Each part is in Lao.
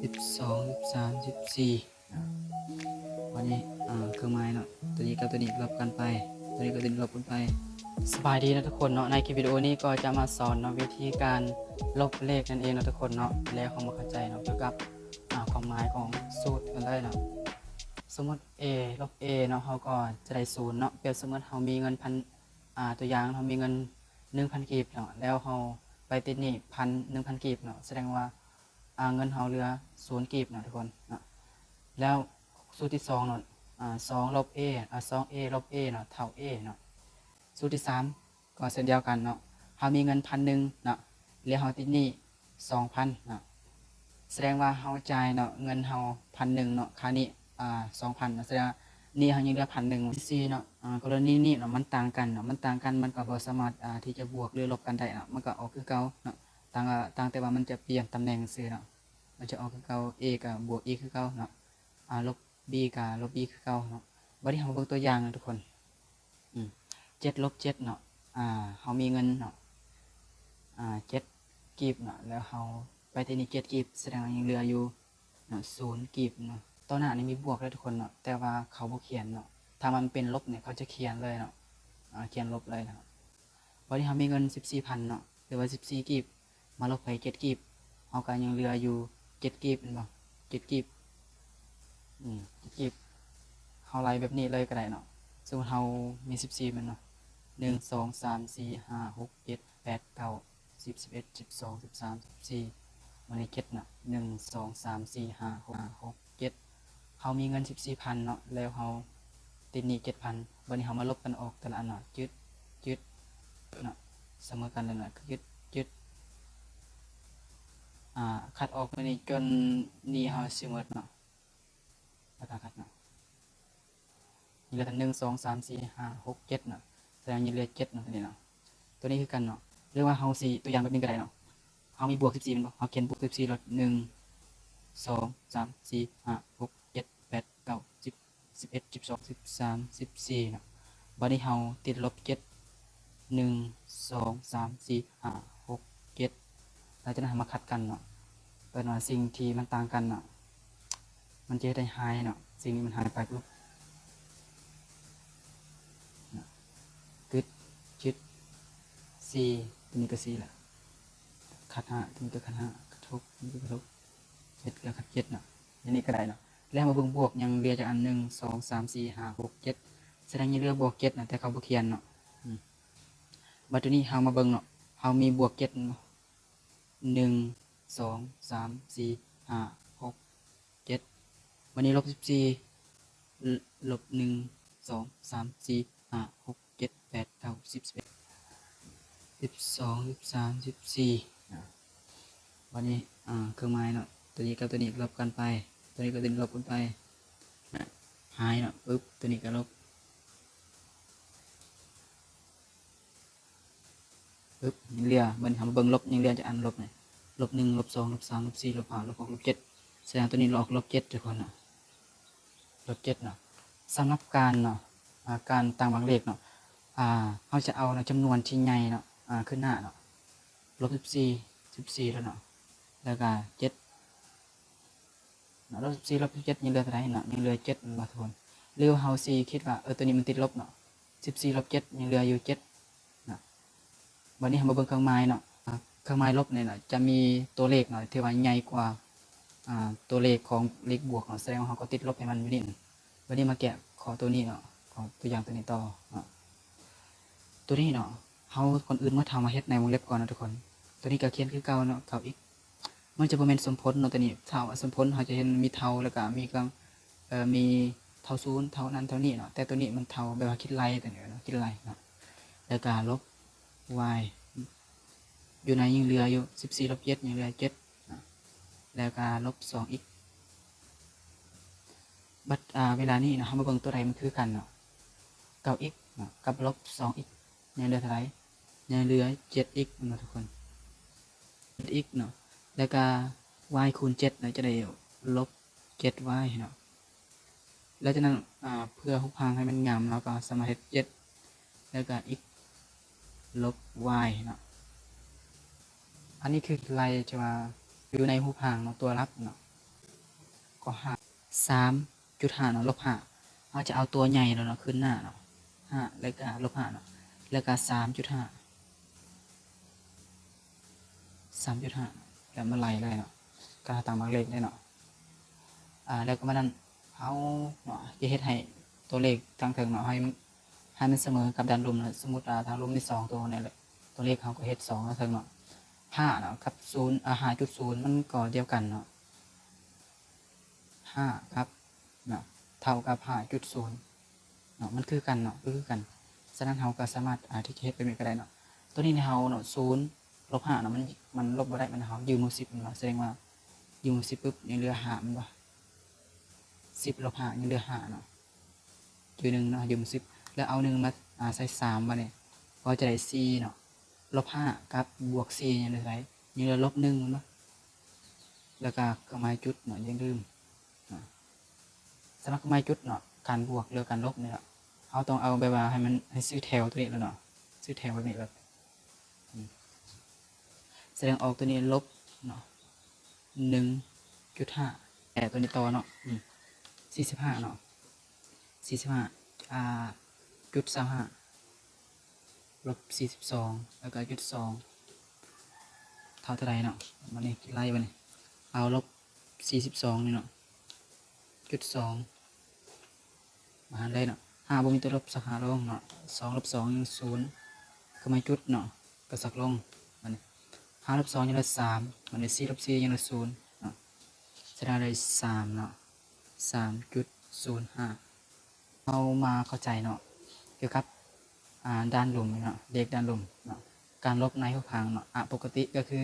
ສິບສອງ ສິບສາມ ສິບສີ່ ອາ ບາດນີ້ ອາ ເຄື່ອງໝາຍເນາະ ຕົວນີ້ກັບຕົວນີ້ລົບກັນໄປ ຕົວນີ້ກັບຕົວນີ້ລົບກັນໄປ. ສະບາຍດີເນາະທຸກຄົນເນາະ ໃນຄລິບວິດີໂອນີ້ກໍຈະມາສອນເນາະ ວິທີການລົບເລກນັ້ນເອງເນາະທຸກຄົນເນາະ ແລ້ວເຮົາມາເຂົ້າໃຈເນາະ ກ່ຽວກັບ ອາ ຄວາມໝາຍຂອງສູດກັນເລີຍເນາະ. ສົມມຸດ A ລົບ A ເນາະ ເຮົາກໍຈະໄດ້ສູນເນາະ. ປຽບສົມມຸດເຮົາມີເງິນພັນ ອາ ຕົວຢ່າງເຮົາມີເງິນໜຶ່ງພັນກີບເນາະ ແລ້ວເຮົາໄປຕິດໜີ້ພັນ ໜຶ່ງພັນກີບເນາະ ສະແດງວ່າ ອາ ເງິນເຮົາເຫຼືອສູນກີບເນາະທຸກຄົນເນາະ. ແລ້ວສູດທີສອງເນາະ ອາ ສອງລົບ A ອາ ສອງ A ລົບ A ເນາະ ເທົ່າ A ເນາະ. ສູດທີສາມກໍເຊັ່ນດຽວກັນເນາະ ເຮົາມີເງິນພັນໜຶ່ງເນາະ ແລ້ວເຮົາຕິດໜີ້ສອງພັນເນາະ ສະແດງວ່າເຮົາຈ່າຍເນາະ ເງິນເຮົາພັນໜຶ່ງເນາະ ຄ່າໜີ້ ອາ ສອງພັນເນາະ ສະແດງວ່າໜີ້ເຮົາຍັງເຫຼືອພັນໜຶ່ງ. ສີ່ເນາະ ອາ ກໍລະນີນີ້ເນາະ ມັນຕ່າງກັນເນາະ ມັນຕ່າງກັນ ມັນກໍບໍ່ສາມາດ ອາ ທີ່ຈະບວກ ຫຼື ລົບກັນໄດ້ເນາະ ມັນກໍອອກຄືເກົ່າເນາະ ຕ່າງ ອາ ຕ່າງແຕ່ວ່າມັນຈະປ່ຽນຕຳແໜ່ງຊື່ເນາະ ມັນຈະອອກຄືເກົ່າ A ກໍບວກ A ຄືເກົ່າເນາະ ອາ ລົບ B ກໍລົບ B ຄືເກົ່າເນາະ. ບາດນີ້ເຮົາມາເບິ່ງຕົວຢ່າງເນາະທຸກຄົນ ອືມ ເຈັດລົບເຈັດເນາະ ອາ ເຮົາມີເງິນເນາະ ອາ ເຈັດກີບເນາະ ແລ້ວເຮົາໄປທີ່ນີ້ເຈັດກີບ ສະແດງວ່າຍັງເຫຼືອຢູ່ເນາະ ສູນກີບເນາະ. ຕໍ່ໜ້ານີ້ມີບວກເດີທຸກຄົນເນາະ ແຕ່ວ່າເຂົາບໍ່ຂຽນເນາະ ຖ້າມັນເປັນລົບນີ້ເຂົາຈະຂຽນເລີຍເນາະ ອາ ຂຽນລົບເລີຍເນາະ. ບາດນີ້ເຮົາມີເງິນສິບສີ່ພັນເນາະ ຫຼືວ່າສິບສີ່ກີບ ມາລົບໃຫ້ເຈັດກີບ ເຮົາກໍຍັງເຫຼືອຢູ່ເຈັດກີບແມ່ນບໍ່ ເຈັດກີບ ອືມ ເຈັດກີບ ເຮົາໄລ່ແບບນີ້ເລີຍກໍໄດ້ເນາະ. ສົມມຸດເຮົາມີສິບສີ່ແມ່ນບໍ່ ໜຶ່ງ ສອງ ສາມ ສີ່ ຫ້າ ຫົກ ເຈັດ ແປດ ເກົ້າ ສິບ ສິບເອັດ ສິບສອງ ສິບສາມ ສິບສີ່ ບາດນີ້ເຈັດເນາະ ໜຶ່ງ ສອງ ສາມ ສີ່ ຫ້າ ຫົກ ເຈັດ ເຮົາມີເງິນສິບສີ່ພັນເນາະ ແລ້ວເຮົາຕິດໜີ້ເຈັດພັນ ບາດນີ້ເຮົາມາລົບກັນອອກແຕ່ລະອັນເນາະ ຈຶດ ຈຶດ ເນາະ ສະເໝີກັນແລ້ວເນາະ ຈຶດ ຈຶດ ອາ ຄັດອອກຕົວນີ້ຈົນໜີ້ເຮົາຊິໝົດເນາະ ແລ້ວກໍຄັດເນາະ ນີ້ເຫຼືອແຕ່ໜຶ່ງ ສອງ ສາມ ສີ່ ຫ້າ ຫົກ ເຈັດເນາະ ສະແດງວ່າຍັງເຫຼືອເຈັດເນາະ ຕົວນີ້ເນາະ ຕົວນີ້ຄືກັນເນາະ ຫຼືວ່າເຮົາຊິຕົວຢ່າງແບບນີ້ກໍໄດ້ເນາະ ເຮົາມີບວກສິບສີ່ແມ່ນບໍ່ ເຮົາຂຽນບວກສິບສີ່ ແລ້ວ ໜຶ່ງ ສອງ ສາມ ສີ່ ຫ້າ ຫົກ ເຈັດ ແປດ ເກົ້າ ສິບ ສິບເອັດ ສິບສອງ ສິບສາມ ສິບສີ່ເນາະ ບາດນີ້ເຮົາຕິດລົບເຈັດ ໜຶ່ງ ສອງ ສາມ ສີ່ ຫ້າ ຫົກ ເຈັດ ຫຼັງຈາກນັ້ນເຮົາມາຂັດກັນເນາະ ເອີ້ນວ່າສິ່ງທີ່ມັນຕ່າງກັນເນາະ ມັນຈະເຮັດໃຫ້ຫາຍເນາະ ສິ່ງນີ້ມັນຫາຍໄປປຶບ ກຶດ ຈຶດ ສີ່ ຕົວນີ້ກໍສີ່ລະ ຂັດຫ້າ ຕົວນີ້ກໍຂັດຫ້າ ຂັດຫົກ ຕົວນີ້ກໍຂັດຫົກ ເຈັດກໍຂັດເຈັດເນາະ ອັນນີ້ກໍໄດ້ເນາະ. ແລ້ວມາເບິ່ງບວກ ຍັງເຫຼືອຈັກອັນ ໜຶ່ງ ສອງ ສາມ ສີ່ ຫ້າ ຫົກ ເຈັດ ສະແດງຍັງເຫຼືອບວກເຈັດນະ ແຕ່ເຂົາບໍ່ຂຽນເນາະ ອືມ ບັດຕົວນີ້ເຮົາມາເບິ່ງເນາະ ເຮົາມີບວກເຈັດເນາະ ໜຶ່ງ ສອງ ສາມ ສີ່ ຫ້າ ຫົກ ເຈັດ ບາດນີ້ລົບສິບສີ່ ລົບ ໜຶ່ງ ສອງ ສາມ ສີ່ ຫ້າ ຫົກ ເຈັດ ແປດ ເກົ້າ ສິບ ສິບເອັດ ສິບສອງ ສິບສາມ ສິບສີ່ ອາ ບາດນີ້ ອາ ເຄື່ອງໝາຍເນາະ ຕົວນີ້ກັບຕົວນີ້ລົບກັນໄປ ຕົວນີ້ກັບຕົວນີ້ລົບກັນໄປ ອາ ຫາຍເນາະ ປຶບ ຕົວນີ້ກໍລົບ ປຶບ ຍັງເຫຼືອ ບາດນີ້ເຮົາມາເບິ່ງລົບ ຍັງເຫຼືອຈັກອັນລົບນີ້ ລົບໜຶ່ງ ລົບສອງ ລົບສາມ ລົບສີ່ ລົບຫ້າ ລົບຫົກ ລົບເຈັດ ສະແດງຕົວນີ້ລະອອກລົບເຈັດທຸກຄົນເນາະ ລົບເຈັດເນາະ. ສຳລັບການເນາະ ອາ ການຕັ້ງບັ້ງເລກເນາະ ອາ ເຮົາຈະເອົາເນາະ ຈຳນວນທີ່ໃຫຍ່ເນາະ ອາ ຂຶ້ນໜ້າເນາະ ລົບສິບສີ່ ສິບສີ່ແລ້ວເນາະ ແລ້ວກະເຈັດ ເນາະ ລົບສິບສີ່ ລົບສິບເຈັດ ຍັງເຫຼືອເທົ່າໃດເນາະ ຍັງເຫຼືອເຈັດແມ່ນບໍ່ທຸກຄົນ ຫຼືເຮົາຊິຄິດວ່າ ເອີ ຕົວນີ້ມັນຕິດລົບເນາະ ສິບສີ່ ລົບເຈັດ ຍັງເຫຼືອຢູ່ເຈັດເນາະ. ບັດນີ້ເຮົາມາເບິ່ງເຄື່ອງໝາຍເນາະ ອາ ເຄື່ອງໝາຍລົບນີ້ເນາະ ຈະມີຕົວເລກເນາະ ທີ່ວ່າໃຫຍ່ກວ່າ ອາ ຕົວເລກຂອງເລກບວກເນາະ ສະແດງວ່າເຮົາກໍຕິດລົບໃຫ້ມັນຢູ່ນີ້. ບັດນີ້ມາແກະຂໍ້ຕົວນີ້ເນາະ ຂໍ້ຕົວຢ່າງຕົວນີ້ຕໍ່ເນາະ ຕົວນີ້ເນາະ ເຮົາ ກ່ອນອື່ນເມື່ອເຮົາມາເຮັດໃນວົງເລັບກ່ອນເນາະທຸກຄົນ ຕົວນີ້ກໍຂຽນຄືເກົ່າເນາະ ເກົ້າ x ມັນຈະບໍ່ແມ່ນສົມຜົນເນາະ ຕົວນີ້ເທົ່າ ສົມຜົນເຮົາຈະເຫັນມີເທົ່າ ແລ້ວກໍມີກຳ ເອີ ມີເທົ່າສູນ ເທົ່ານັ້ນເທົ່ານີ້ເນາະ ແຕ່ຕົວນີ້ມັນເທົ່າແບບວ່າຄິດໄລ່ຕົວນີ້ເນາະ ຄິດໄລ່ເນາະ ແລ້ວກໍລົບ y ຢູ່ໃນຍັງເຫຼືອຢູ່ ສິບສີ່ ລົບເຈັດ ຍັງເຫຼືອເຈັດເນາະ ແລ້ວກໍລົບ ສອງ x ບັດ ອາ ເວລານີ້ເນາະ ເຮົາມາເບິ່ງຕົວໃດມັນຄືກັນເນາະ ເກົ້າ x ເນາະ ກັບລົບ ສອງ x ຍັງເຫຼືອເທົ່າໃດ? ຍັງເຫຼືອ ເຈັດ x ເນາະທຸກຄົນ ເຈັດ x ເນາະ ແລ້ວກະ y ຄູນ ເຈັດ ເນາະ ຈະໄດ້ລົບ ເຈັດ y ເນາະ ແລ້ວຈາກນັ້ນ ອາ ເພື່ອຮູບຮ່າງໃຫ້ມັນງາມ ເຮົາກໍສາມາດເຮັດ ເຈັດ ແລ້ວກະ x ລົບ y ເນາະ ອັນນີ້ຄືໄລ່ທີ່ວ່າຢູ່ໃນຮູບຮ່າງເນາະ ຕົວຫຼັກເນາະ ກໍຫ້າ ສາມຈຸດຫ້າເນາະ ລົບຫ້າ ເຮົາຈະເອົາຕົວໃຫຍ່ເນາະ ຂຶ້ນໜ້າເນາະ ຫ້າ ແລ້ວກໍລົບຫ້າເນາະ ແລ້ວກໍສາມຈຸດຫ້າ ສາມຈຸດຫ້າ ແລ້ວມາໄລ່ເລີຍເນາະ ການຕັ້ງໝາກເລກເດ້ເນາະ ອາ ແລ້ວກໍມານັ້ນ ເຮົາເນາະ ຈະເຮັດໃຫ້ຕົວເລກທາງເທິງເນາະ ໃຫ້ ໃຫ້ມັນສະເໝີກັບດ້ານລຸ່ມເນາະ ສົມມຸດວ່າທາງລຸ່ມມີສອງຕົວນີ້ແຫຼະ ຕົວເລກເຮົາກໍເຮັດສອງທາງເທິງເນາະ ຫ້າເນາະ ກັບສູນ ອາ ຫ້າຈຸດສູນ ມັນກໍດຽວກັນເນາະ ຫ້າກັບ ເນາະ ເທົ່າກັບຫ້າຈຸດສູນເນາະ ມັນຄືກັນເນາະ ຄືກັນ ສະນັ້ນເຮົາກໍສາມາດ ອາ ທີ່ຈະເຮັດແບບນີ້ກໍໄດ້ເນາະ ຕົວນີ້ໃນເຮົາເນາະ ສູນ ລົບຫ້າເນາະ ມັນ ມັນລົບບໍ່ໄດ້ ມັນ ເຮົາຢືມຫົກສິບແມ່ນບໍ່ ສະແດງວ່າຢືມຫົກສິບປຶບ ຍັງເຫຼືອຫ້າແມ່ນບໍ່ ສິບລົບຫ້າ ຍັງເຫຼືອຫ້າເນາະ ຈຸດໜຶ່ງເນາະ ຢືມສິບ ແລ້ວເອົາໜຶ່ງມາ ອາ ໃສ່ສາມ ບາດນີ້ກໍຈະໄດ້ສີ່ເນາະ ລົບຫ້າກັບບວກສີ່ ຍັງເຫຼືອເທົ່າໃດ ຍັງເຫຼືອລົບໜຶ່ງແມ່ນບໍ່ ແລ້ວກໍເຄື່ອງໝາຍຈຸດເນາະ ຢ່າລືມ ສຳລັບເຄື່ອງໝາຍຈຸດເນາະ ການບວກ ຫຼື ການລົບນີ້ເນາະ ເຮົາຕ້ອງເອົາແບບວ່າໃຫ້ມັນ ໃຫ້ຊື່ແຖວຕົວນີ້ແຫຼະເນາະ ຊື່ແຖວແບບນີ້ແຫຼະ ອືມ ສະແດງອອກຕົວນີ້ລົບເນາະ ໜຶ່ງຈຸດຫ້າ ແຕ່ຕົວນີ້ຕໍ່ເນາະ ອືມ ສີ່ສິບຫ້າເນາະ ສີ່ສິບຫ້າ ອາ ຈຸດຊາວຫ້າ ລົບສີ່ສິບສອງ ແລ້ວກໍຈຸດສອງ ເທົ່າເທົ່າໃດເນາະ ບາດນີ້ໄລ່ບາດນີ້ ເອົາລົບສີ່ສິບສອງນີ້ເນາະ ຈຸດສອງ ມາຫານໄດ້ເນາະ ຫ້າບໍ່ມີຕົວລົບ ສັກຫ້າລົງເນາະ ສອງລົບສອງຍັງສູນ ເຄື່ອງໝາຍຈຸດເນາະ ກໍສັກລົງ ບາດນີ້ຫ້າລົບສອງຍັງໄດ້ສາມ ບາດນີ້ສີ່ລົບສີ່ຍັງໄດ້ສູນເນາະ ສະນັ້ນໄດ້ສາມເນາະ ສາມຈຸດສູນຫ້າ ເຮົາມາເຂົ້າໃຈເນາະ ກ່ຽວກັບ ອາ ດ້ານລຸ່ມເນາະ ເລກດ້ານລຸ່ມເນາະ ການລົບໃນຮູບຮ່າງເນາະ ອະປົກກະຕິ ກໍຄື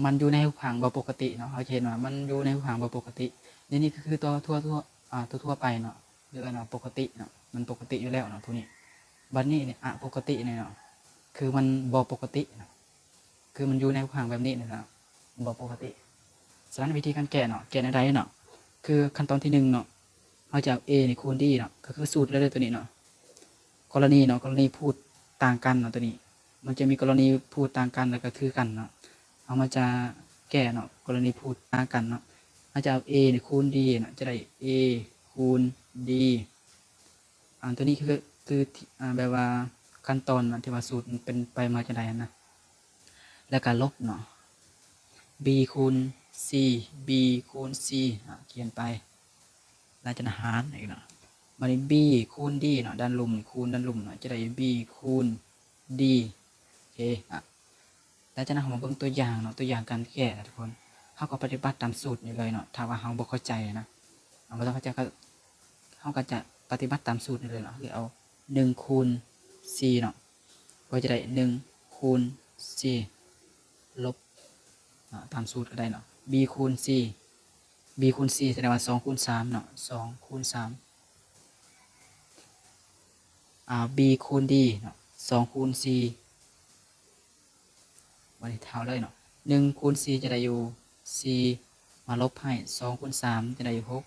ມັນຢູ່ໃນຮູບຮ່າງບໍ່ປົກກະຕິເນາະ ເຮົາຈະເຫັນວ່າມັນຢູ່ໃນຮູບຮ່າງບໍ່ປົກກະຕິ ນີ້ ນີ້ກໍຄືຕົວທົ່ວ ອາ ທົ່ວໆໄປເນາະ ຫຼື ອັນວ່າປົກກະຕິເນາະ ມັນປົກກະຕິຢູ່ແລ້ວເນາະ ຜູ້ນີ້ ບັດນີ້ນີ້ ອະປົກກະຕິນີ້ເນາະ ຄືມັນບໍ່ປົກກະຕິເນາະ ຄືມັນຢູ່ໃນຮູບຮ່າງແບບນີ້ນີ້ນະ ບໍ່ປົກກະຕິ. ສະນັ້ນວິທີການແກ້ເນາະ ແກ້ແນວໃດເນາະ ຄືຂັ້ນຕອນທີໜຶ່ງເນາະ ເຮົາຈະເອົາ A ນີ້ຄູນ D ເນາະ ກໍຄືສູດເລີຍຕົວນີ້ເນາະ ກໍລະນີເນາະ ກໍລະນີພູດຕ່າງກັນເນາະ ຕົວນີ້ ມັນຈະມີກໍລະນີພູດຕ່າງກັນ ແລ້ວກໍຄືກັນເນາະ ເຮົາມາຈະແກ້ເນາະ ກໍລະນີພູດຕ່າງກັນເນາະ ເຮົາຈະເອົາ A ນີ້ຄູນ D ເນາະ ຈະໄດ້ A ຄູນ D ອາ ຕົວນີ້ຄື ຄື ອາ ແບບວ່າຂັ້ນຕອນທີ່ວ່າສູດມັນເປັນໄປມາຈັ່ງໃດຫັ້ນນະ ແລ້ວກໍລົບເນາະ B ຄູນ C B ຄູນ C ອາ ຂຽນໄປ ແລ້ວຈະຫານອີກເນາະ ບາດນີ້ B ຄູນ D ເນາະ ດ້ານລຸ່ມຄູນດ້ານລຸ່ມເນາະ ຈະໄດ້ B ຄູນ D ໂອເຄ ອາ ຫຼັງຈາກນັ້ນເຮົາມາເບິ່ງຕົວຢ່າງເນາະ ຕົວຢ່າງການແກ້ນະທຸກຄົນ ເຮົາກໍປະຕິບັດຕາມສູດນີ້ເລີຍເນາະ ຖ້າວ່າເຮົາບໍ່ເຂົ້າໃຈນະ ເຮົາບໍ່ຕ້ອງເຂົ້າໃຈ ເຮົາກໍຈະປະຕິບັດຕາມສູດນີ້ເລີຍເນາະ ຄືເອົາໜຶ່ງຄູນສີ່ເນາະ ກໍຈະໄດ້ໜຶ່ງຄູນສີ່ ລົບ ເນາະ ຕາມສູດກໍໄດ້ເນາະ B ຄູນສີ່ B ຄູນສີ່ ສະແດງວ່າສອງຄູນສາມເນາະ ສອງຄູນສາມ ອາ B ຄູນ D ເນາະ ສອງຄູນສີ່ ບາດນີ້ເທົ່າເລີຍເນາະ ໜຶ່ງຄູນສີ່ຈະໄດ້ຢູ່ສີ່ ມາລົບໃຫ້ສອງຄູນສາມຈະໄດ້ຢູ່ຫົກ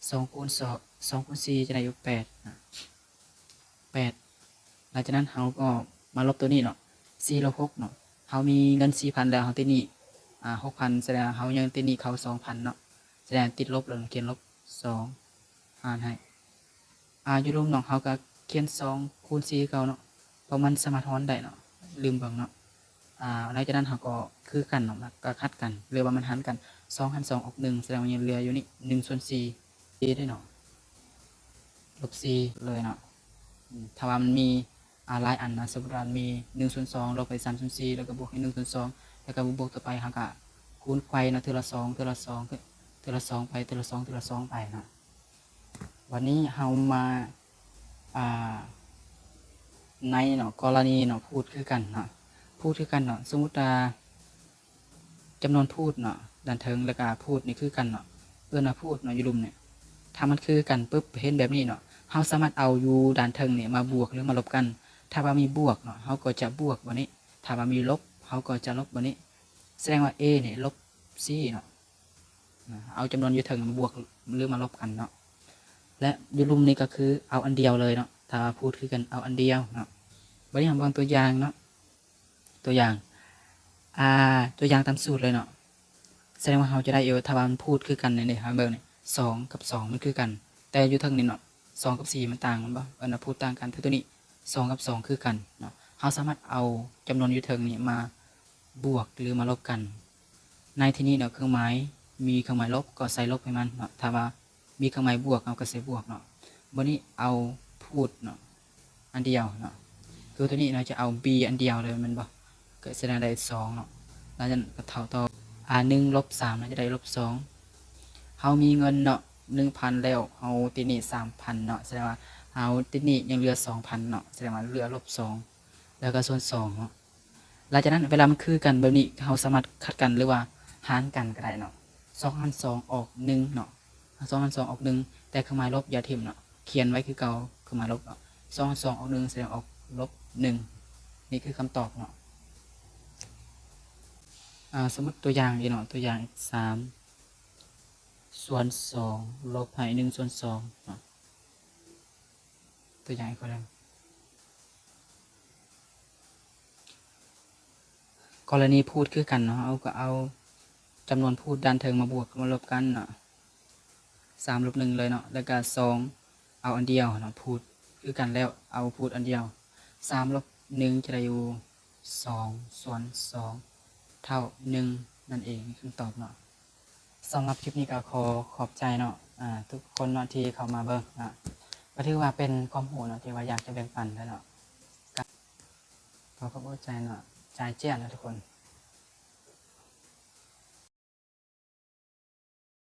ສອງຄູນສອງ ສອງຄູນສີ່ຈະໄດ້ຢູ່ແປດນະ ແປດ ຫຼັງຈາກນັ້ນເຮົາກໍມາລົບຕົວນີ້ເນາະ ສີ່ລົບຫົກເນາະ ເຮົາມີເງິນສີ່ພັນແລ້ວ ເຮົາຕິດໜີ້ ອາ ຫົກພັນ ສະແດງວ່າເຮົາຍັງຕິດໜີ້ເຂົາສອງພັນເນາະ ສະແດງຕິດລົບ ແລ້ວຂຽນລົບສອງ ຫານໃຫ້ ອາ ຢູ່ລຸ່ມເນາະ ເຮົາກໍຂຽນສອງຄູນສີ່ຄືເກົ່າເນາະ ເພາະມັນສາມາດຫອນໄດ້ເນາະ ລືມເບິ່ງເນາະ ອາ ຫຼັງຈາກນັ້ນເຮົາກໍຄືກັນເນາະ ກໍຂັດກັນ ຫຼືວ່າມັນຫານກັນ ສອງຫານສອງອອກໜຶ່ງ ສະແດງວ່າຍັງເຫຼືອຢູ່ນີ້ ໜຶ່ງສ່ວນສີ່ ເດເນາະ ລົບສີ່ເລີຍເນາະ ອາ ຖ້າວ່າມັນມີ ອາ ຫຼາຍອັນນະ ສົມມຸດວ່າມີ ໜຶ່ງສ່ວນສອງ ລົບໄປ ສາມສ່ວນສີ່ ແລ້ວກໍບວກໃຫ້ ໜຶ່ງສ່ວນສອງ ແລ້ວກໍບວກຕໍ່ໄປ ເຮົາກໍຄູນໄຂວເນາະ ເທື່ອລະສອງ ເທື່ອລະສອງ ເທື່ອລະສອງໄປ ເທື່ອລະສອງ ເທື່ອລະສອງໄປເນາະ ບາດນີ້ເຮົາມາ ອາ ໃນເນາະ ກໍລະນີເນາະ ພູດຄືກັນເນາະ ພູດຄືກັນເນາະ ສົມມຸດວ່າ ຈຳນວນພູດເນາະ ດ້ານເທິງ ແລ້ວກະພູດນີ້ຄືກັນເນາະ ເອີ້ນວ່າພູດເນາະ ຢູ່ລຸ່ມນີ້ ຖ້າມັນຄືກັນປຶບ ເຫັນແບບນີ້ເນາະ ເຮົາສາມາດເອົາຢູ່ດ້ານເທິງນີ້ມາບວກ ຫຼື ມາລົບກັນ ຖ້າວ່າມີບວກເນາະ ເຮົາກໍຈະບວກບາດນີ້ ຖ້າວ່າມີລົບ ເຮົາກໍຈະລົບບາດນີ້ ສະແດງວ່າ A ນີ້ລົບສີ່ເນາະ ເອົາຈຳນວນຢູ່ເທິງມາບວກ ຫຼື ມາລົບກັນເນາະ ແລະ ຢູ່ລຸ່ມນີ້ກໍຄືເອົາອັນດຽວເລີຍເນາະ ຖ້າວ່າພູດຄືກັນເອົາອັນດຽວເນາະ ບາດນີ້ເຮົາເບິ່ງຕົວຢ່າງເນາະ ຕົວຢ່າງ ອາ ຕົວຢ່າງຕາມສູດເລີຍເນາະ ສະແດງວ່າເຮົາຈະໄດ້ຢູ່ ຖ້າວ່າມັນພູດຄືກັນນີ້ເດ້ ເຮົາເບິ່ງນີ້ ສອງກັບສອງມັນຄືກັນ ແຕ່ຢູ່ເທິງນີ້ເນາະ ສອງກັບສີ່ມັນຕ່າງ ແມ່ນບໍ່? ເອີ້ນວ່າພູດຕ່າງກັນ. ແຕ່ຕົວນີ້ ສອງກັບສອງຄືກັນເນາະ ເຮົາສາມາດເອົາຈຳນວນຢູ່ເທິງນີ້ມາບວກ ຫຼື ມາລົບກັນ. ໃນທີ່ນີ້ເນາະ ເຄື່ອງໝາຍ ມີເຄື່ອງໝາຍລົບ ກໍໃສ່ລົບໃຫ້ມັນເນາະ ຖ້າວ່າມີເຄື່ອງໝາຍບວກ ເຮົາກໍໃສ່ບວກເນາະ. ບັດນີ້ເອົາພູດເນາະ ອັນດຽວເນາະ ຄືຕົວນີ້ເຮົາຈະເອົາ b ອັນດຽວເລີຍແມ່ນບໍ່? ກໍສະແດງໄດ້ສອງເນາະ ຫຼັງຈາກນັ້ນກໍເທົ່າຕໍ່ ອາ ໜຶ່ງລົບສາມ ເຮົາຈະໄດ້ລົບສອງ. ເຮົາມີເງິນເນາະ ໜຶ່ງພັນ ແລ້ວເຮົາຕິດໜີ້ສາມພັນເນາະ ສະແດງວ່າເຮົາຕິດໜີ້ຍັງເຫຼືອສອງພັນເນາະ ສະແດງວ່າເຫຼືອລົບສອງ ແລ້ວກໍສ່ວນສອງເນາະ. ຫຼັງຈາກນັ້ນເວລາມັນຄືກັນແບບນີ້ ເຮົາສາມາດຂັດກັນ ຫຼືວ່າຫານກັນກໍໄດ້ເນາະ ສອງຫານສອງອອກໜຶ່ງເນາະ ສອງຫານສອງອອກໜຶ່ງ ແຕ່ເຄື່ອງໝາຍລົບຢ່າຖິ້ມເນາະ ຂຽນໄວ້ຄືເກົ່າ ເຄື່ອງໝາຍລົບເນາະ ສອງຫານສອງອອກໜຶ່ງ ສະແດງອອກລົບໜຶ່ງ. ນີ້ຄືຄຳຕອບເນາະ. ອາ ສົມມຸດຕົວຢ່າງອີກເນາະ ຕົວຢ່າງອີກສາມ ສ່ວນສອງ ລົບໃຫ້ໜຶ່ງສ່ວນສອງເນາະ ຕົວຢ່າງອີກຂໍ້ໜຶ່ງ. ກໍລະນີພູດຄືກັນເນາະ ເຮົາກໍເອົາຈຳນວນພູດດ້ານເທິງມາບວກມາລົບກັນເນາະ ສາມລົບໜຶ່ງເລີຍເນາະ ແລ້ວກະສອງເອົາອັນດຽວເນາະ ພູດຄືກັນແລ້ວເອົາພູດອັນດຽວ ສາມລົບໜຶ່ງຈະໄດ້ຢູ່ສອງສ່ວນສອງເທົ່າໜຶ່ງນັ້ນເອງ ຄຳຕອບເນາະ. ສຳລັບຄລິບນີ້ກໍຂໍຂອບໃຈເນາະ ອາ ທຸກຄົນເນາະທີ່ເຂົ້າມາເບິ່ງເນາະ ກໍຖືວ່າເປັນຄວາມຮູ້ເນາະ ທີ່ວ່າຢາກຈະແບ່ງປັນເນາະ ກໍຂໍຂອບໃຈເນາະ ຈາຍຈຽນເນາະທຸກຄົນ.